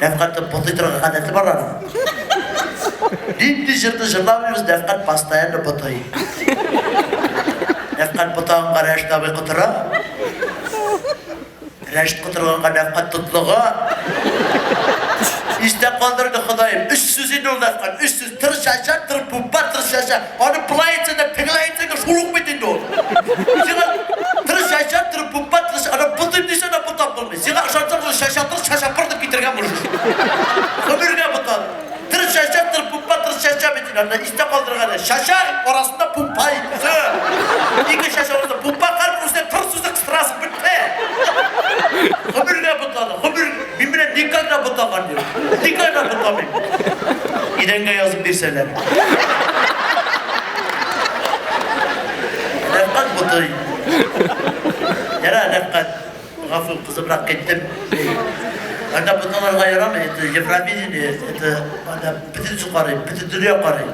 Нәфкатьнең ботый торган гадәте бар аның. Нинди җырны җырламыйбыз, Нәфкать постоянно ботый. Нәфкать ботаганга Рәшит абый котыра. Рәшит котырганга Нәфкать тотлыга. Истә калдырды Ходаем. Өч сүз инде ул Нәфкать, өч сүз. Тыр чача, тыр пупа, тыр чача. Аны былай әйтсәң дә, тегеләй әйтсәң дә шул ук бит инде ул. Сиңа тыр чача, тыр пупа, тыр чача. Аны ботыйм дисәң дә ботап булмый. Сиңа ышансаң, шул чача тыр, чача пыр дип китергән булыр. Гомергә ботар. Тыр чача, тыр пупа, тыр чача бит инде. Аны истә калдырган. Чача арасында пупа инде. Ике чача арасында пупа һәрбер үзенә тыр сүзе кыстырасың, бетте. Гомергә ботады. Гомер мин белән никогда ботаган юк. Никогда ботамыйм. Идәнгә язып бирсәләр. Рәфкать ботый. Яра, Рәфкать. Гафу, кызыбрак киттем. Анда боталарга ярамый, это Евровидение, это анда бөтенесе карый, бөтен дөнья карый.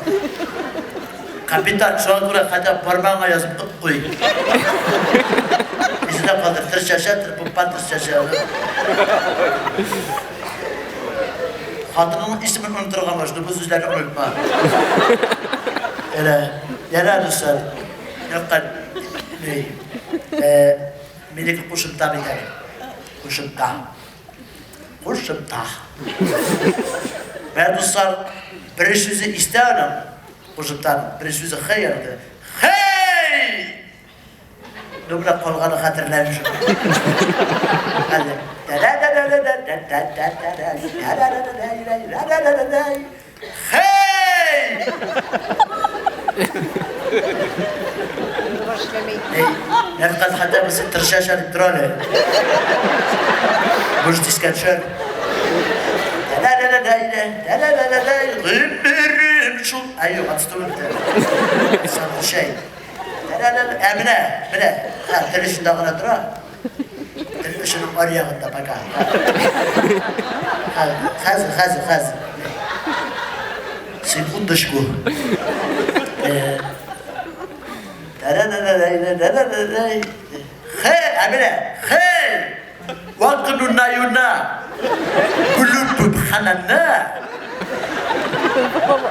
Капитан, шуңа күрә хәтта бармагыңа язып куй. Исендә калдыр, тыр чәчә, тыр пупа, тыр чәчә. Хатыныңның исемен онытырга можно, бу сүзләрне онытма. Ярә, ярә, дуслар. Якын, минеке кушымта бит әле. Кушымта. Кушымта. Менә, дуслар, беренче сүзе истә аның. Кушымтаның беренче сүзе хей янында. Хей! Ну, менә калганы хәтерләмим шул. Хәзер. Хей! Эй, Рәфкать хәтта берсе тырышача дип тора әле. Может, искә төшәр. Гомерем шул. Әй, юк, отступ бит. Сатышай. Ә менә, менә, тел очында гына тора. Тел очының аръягында пока. Хәзер, хәзер, хәзер. Секундочку. Хей, ә менә, хей! Вакыдуна юна, кулуб ханана.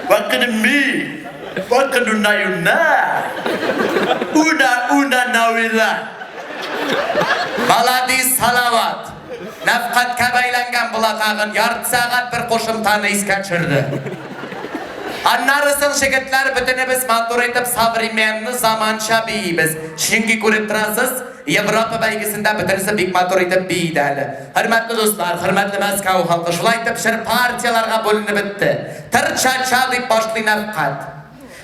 Вакыдми, вакыдуна юна. Уна, уна навила. Маладис, Салават! Нәфкатькә бәйләнгән була тагын, ярты сәгать бер кушымтаны искә төшерде. Аннары соң, җегетләр, бөтенебез матур итеп современный, заманча биибез. Чөнки күреп торасыз, Европа бәйгесендә бөтенесе бик матур итеп бии дә әле. Хөрмәтле дуслар, хөрмәтле Мәскәү халкы, шулай итеп җыр партияләргә бүленеп бетте. Тыр-ча-ча дип башлый Нәфкать.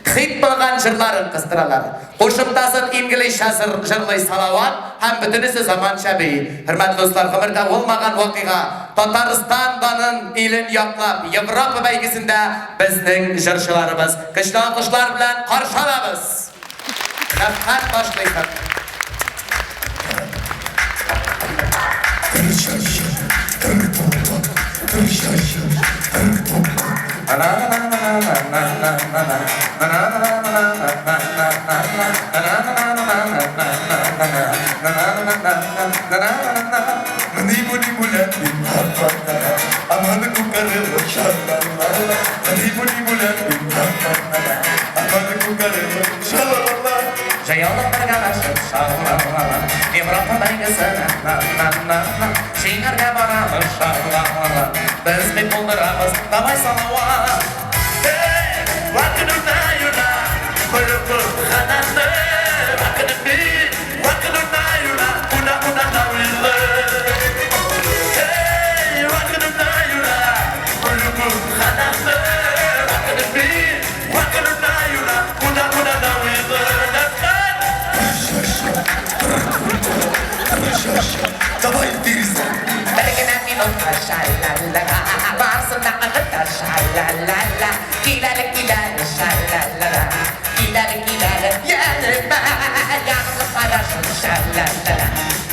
Хит булган җырларын кыстыралар. Кушымтасын инглизчә җырлый Салават һәм бөтенесе заманча бии. Хөрмәтле дуслар, гомердә булмаган вакыйга, Татарстан данын, илен яклап, Европа бәйгесендә безнең җырчыларыбыз. Көчле алкышлар белән каршы алабыз! Рәфкать башлый. Җыелып бергә ашып, шау-ла-ла-ла, Европа бәйгесенә, на-на-на-на, Җиңәргә барабыз, шау-ла-ла-ла, Без бит булдырабыз, давай, Салават! Бер генә минутка, ша-ла-ла-ла, Барсын да ыргыта, ша-ла-ла-ла, Кил әле, кил әле, ша-ла-ла-ла, Кил әле, кил әле, яныма, Ягымлы карашың, ша-ла-ла-ла,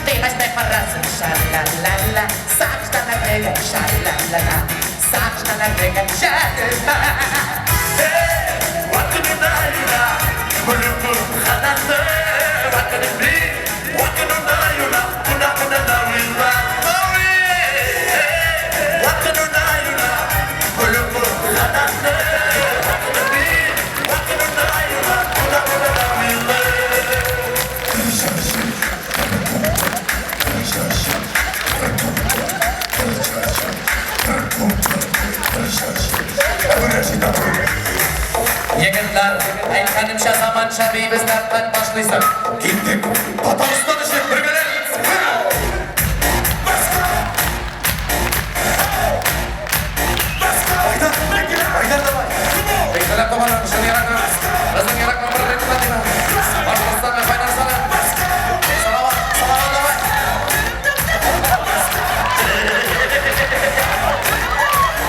Кыйгачтай карасын, ша-ла-ла-ла, Сагыштан әрнегән, ша-ла-ла-ла, Сагыштан әрнегән җаныма. Егетләр, әйткәнемчә заманча биибез, Нәфкать башлыйсың. Киттек! Татарстан өчен бергәләп! Айдар, Айдар, давай! Бик туганнар, шуны яратам. Безнең яратма бер ритм димә. Башкортстанга кайнар салам. Салават, Салават, давай.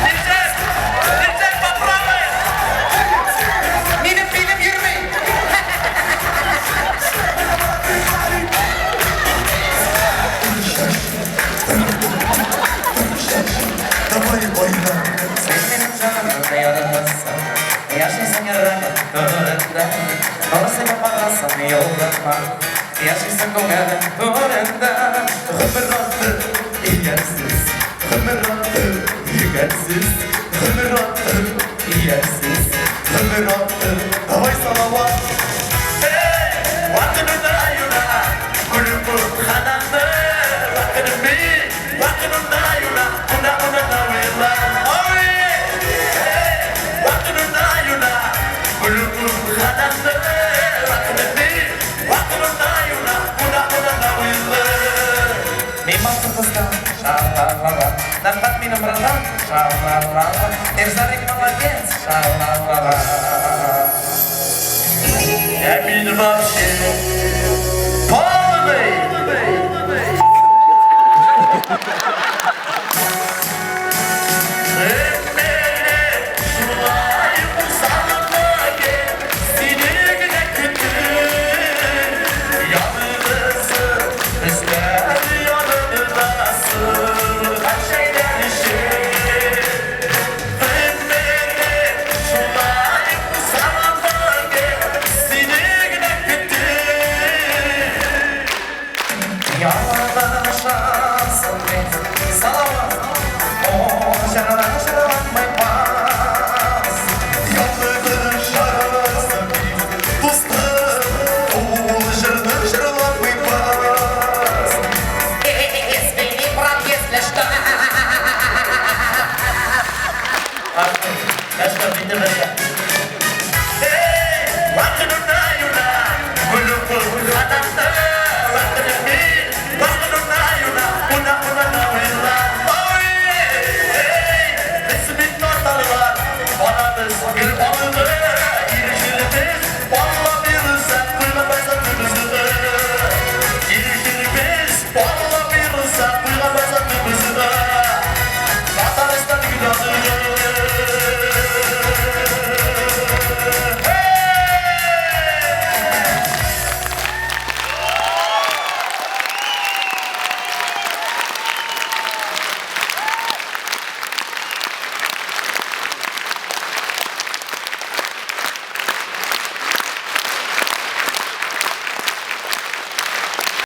Нельзя! Нельзя, поправай! Минем билем йөрми. Давай, Айдар! Син минем җанымны яратасың. Яшисең йөрәгем түрендә. Барысы барасың юлыма. Яшисең күңелем түрендә. Гомер атты иярсез, гомер атты егәрсез, гомер атты иярсез, гомер атты. Давай, Салават! Ватанымда юна, гөлем ханамды, ватаным мин, ватанымда юна, уна уна навила. Ой! Ватанымда юна, гөлем ханамды, ватаным мин, ватанымда юна, уна уна навила. Мин матур кыздан, ша-ла-ла-ла. Нәфкать минем братан, ша-ла-ла-ла. Ирзарик молодец, ша-ла-ла-ла. Я мин вообще полный. Мине шулай усалына сине генә көтеп, Ялгызым, эзләр янымдасың, Һәр эчеп. Мине шулай усалына сине генә көтеп. Ялгышасың бит, Салават. О, җырны җырламый бас. Ялгышасың бит, дустым, ул җырны җырламый бас. Извини, брат, если что. Нәрсә бите бергә. Эй, ватанымда юна, гөлем ханамды,